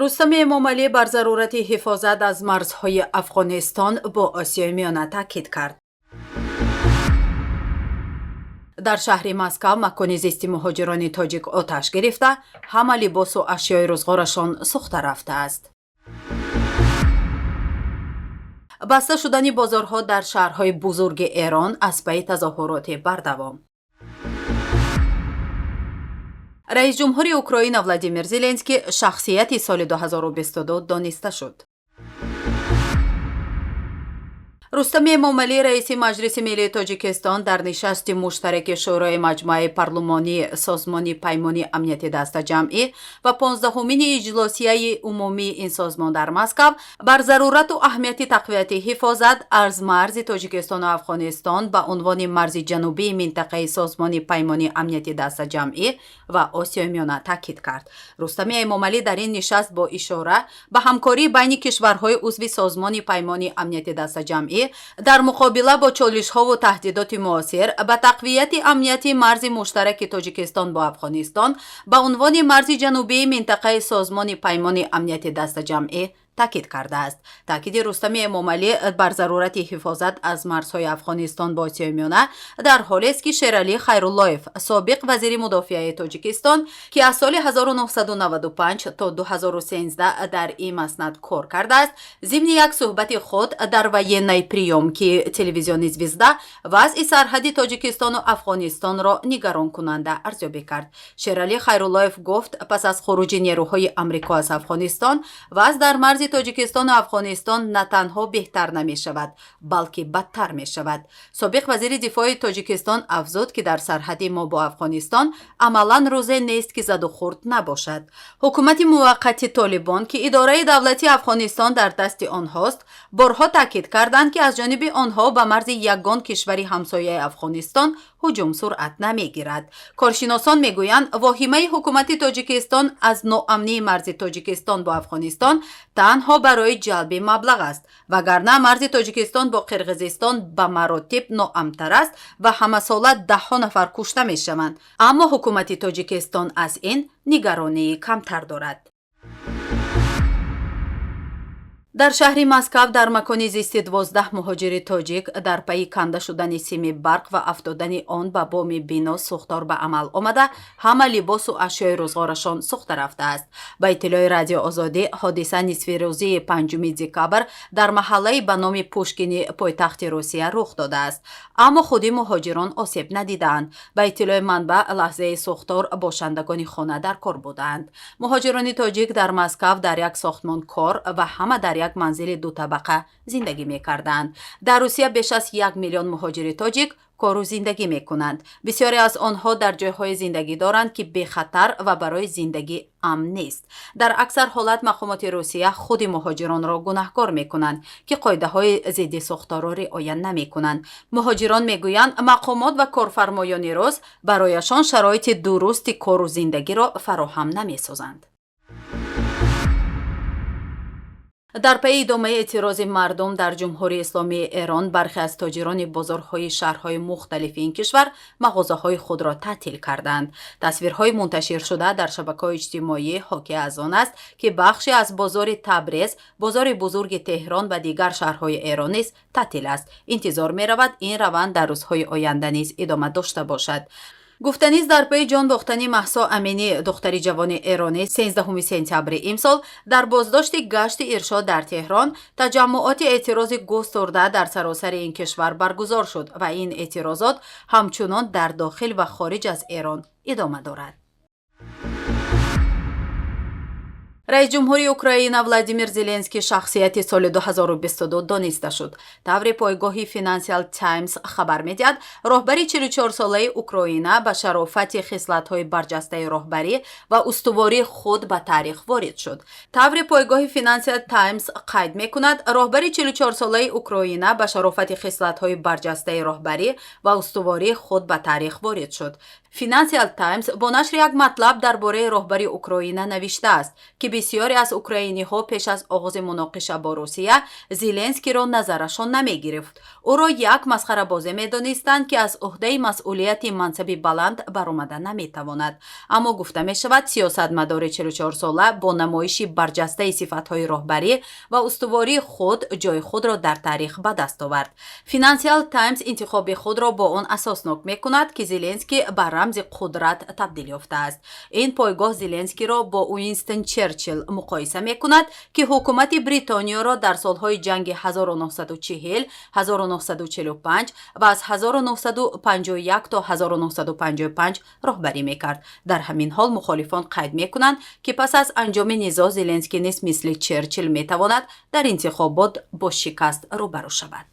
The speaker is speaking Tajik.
Рустами Эмомалӣ бар зарурати ҳифозат аз марзҳои Афғонистон бо Осиёи Миёна таъкид кард. Дар шаҳри Москав макони зисти муҳоҷирони тоҷик оташ гирифта, ҳама либосу ашёи рӯзғорашон сӯхта рафтааст. Баста шудани бозорҳо дар шаҳрҳои бузурги Эрон аз пайи тазоҳуроти бардавом. Раисҷумҳури Украина Владимир Зеленский шахсияти соли 2022 дониста шуд. Рустами Эмомалӣ, раиси Маҷлиси миллии Тоҷикистон, дар нишасти муштараки Шӯрои маҷмӯаи парлумонии Созмони Паймони Амнияти Дастаҷамъӣ ва 15-умини иҷлосияи умумии ин созмон дар Москав бар зарурату аҳамияти тақвияти ҳифозат аз марзи Тоҷикистону Афғонистон ба унвони марзи ҷанубии минтақаи Созмони Паймони Амнияти Дастаҷамъӣ ва Осиёи Миёна таъкид кард. Рустами Эмомалӣ дар ин нишаст бо ишора ба ҳамкории байни кишварҳои узви Созмони Паймони Амнияти Дастаҷамъӣ дар муқобила бо чолишҳову таҳдидоти муосир, ба тақвияти амнияти марзи муштараки Тоҷикистон бо Афғонистон ба унвони марзи ҷанубии минтақаи Созмони Паймони Амнияти Дастаҷамъӣ таъкид кардааст. Таъкиди Рустами Эмомалӣ бар зарурати ҳифозат аз марзҳои Афғонистон бо Осиёи Миёна дар ҳолест, ки Шералӣ Хайруллоев, собиқ вазири мудофиаи Тоҷикистон, ки аз соли 1995 то 2013 дар ин маснад кор кардааст, зимни як суҳбати худ дар военной приёмки телевизиони «Звезда» вазъи сарҳади Тоҷикистону Афғонистонро нигаронкунанда арзёбӣ кард. Шералӣ Хайруллоев гуфт, пас аз хуруҷи нерӯҳои Амрико аз Афғонистон вазъ дар марзи Тоҷикистону Афғонистон на танҳо беҳтар намешавад, балки бадтар мешавад. Собиқ вазири дифои Тоҷикистон афзуд, ки дар сарҳади мо бо Афғонистон амалан рӯзе нест, ки задухӯрд набошад. Ҳукумати муваққати Толибон, ки идораи давлати Афғонистон дар дасти онҳост, борҳо таъкид карданд, ки аз ҷониби онҳо ба марзи ягон кишвари ҳамсояи Афғонистон ҳуҷум суръат намегирад. Коршиносон мегӯянд, воҳимаи ҳукумати Тоҷикистон аз ноамнии марзи Тоҷикистон бо Афғонистон танҳо барои ҷалби маблағ аст, вагарна марзи Тоҷикистон бо Қирғизистон ба маротиб ноамнтар аст ва ҳамасола даҳҳо нафар кушта мешаванд, аммо ҳукумати Тоҷикистон аз ин нигаронии камтар дорад. Дар шаҳри Москав дар макони зисти 12 муҳоҷири тоҷик дар пайи канда шудани сими барқ ва афтодани он ба боми бино сӯхтор ба амал омада, ҳама либосу ашёи рӯзғорашон сӯхта рафтааст. Ба иттилои Радио Озодӣ, ҳодиса нисфирӯзии 5 декабр дар маҳаллаи ба номи Пушкини пойтахти Русия рух додааст, аммо худи муҳоҷирон осеб надидаанд. Ба иттилои манбаъ, лаҳзаи сӯхтор бошандагони хона дар кор буданд. Муҳоҷирони тоҷик дар Москав дар як сохтмон кор ва ҳама дар як манзили дутабақа зиндагӣ мекарданд. Дар Русия беш аз 1 миллион муҳоҷири тоҷик кору зиндагӣ мекунанд. Бисёре аз онҳо дар ҷойҳое зиндагӣ доранд, ки бехатар ва барои зиндагӣ амн нест. Дар аксар ҳолат мақомоти Русия худи муҳоҷиронро гунаҳкор мекунанд, ки қоидаҳои зидди сӯхторро риоя намекунанд. Муҳоҷирон мегӯянд, мақомот ва корфармоёни рус барояшон шароити дурусти кору зиндагиро фароҳам намесозанд. Дар пайи идомаи эътирози мардум дар Ҷумҳурии Исломии Эрон, бархе аз тоҷирони бозорҳои шаҳрҳои мухталифи ин кишвар мағозаҳои худро таътил карданд. Тасвирҳои мунташиршуда дар шабакаҳои иҷтимоӣ ҳоки аз он аст, ки бахше аз бозори Табрез, бозори бузурги Теҳрон ва дигар шаҳрҳои Эрон низ таътил аст. Интизор меравад, ин раванд дар рӯзҳои оянда низ идома дошта бошад. Гуфтанист, дар пайи ҷон бохтани Маҳсо Аминӣ, духтари ҷавони эронӣ, 13 сентябри имсол дар боздошти гашти иршод дар Теҳрон, таҷаммуоти эътирози густурда дар саросари ин кишвар баргузор шуд ва ин эътирозот ҳамчунон дар дохил ва хориҷ аз Эрон идома дорад. Раисҷумҳури Украина Владимир Зеленский шахсияти соли 2022 дониста шуд. Тавре пойгоҳи Financial Times хабар медиҳад, роҳбари 44-солаи Украина ба шарофати хислатҳои барҷастаи роҳбарӣ ва устувории худ ба таърих ворид шуд. Тавре пойгоҳи Financial Times қайд мекунад, роҳбари 44-солаи Украина ба шарофати хислатҳои барҷастаи роҳбарӣ ва устувории худ ба таърих ворид шуд. Financial Times бо нашри як матлаб дар бораи роҳбари Украина навиштааст, ки бисёре аз украиниҳо пеш аз оғози муноқиша бо Русия Зеленскийро назарашон намегирифт. Ӯро як масхарабозе медонистанд, ки аз ӯҳдаи масъулияти мансаби баланд баромада наметавонад. Аммо, гуфта мешавад, сиёсатмадори 44сола бо намоиши барҷастаи сифатҳои роҳбарӣ ва устувории худ ҷои худро дар таърих ба даст овард. Financial Times интихоби худро бо он асоснок мекунад, ки Зеленский ба рамзи қудрат табдил ёфтааст. Ин пойгоҳ Зеленскийро бо Уинстон Черчилл муқоиса мекунад, ки ҳукумати Бритониёро дар солҳои ҷанги 1940, 1945 ва аз 1951 то 1955 роҳбарӣ мекард. Дар ҳамин ҳол мухолифон қайд мекунанд, ки пас аз анҷоми низоъ Зеленский низ мисли Черчилл метавонад дар интихобот бо шикаст рӯбарӯ шавад.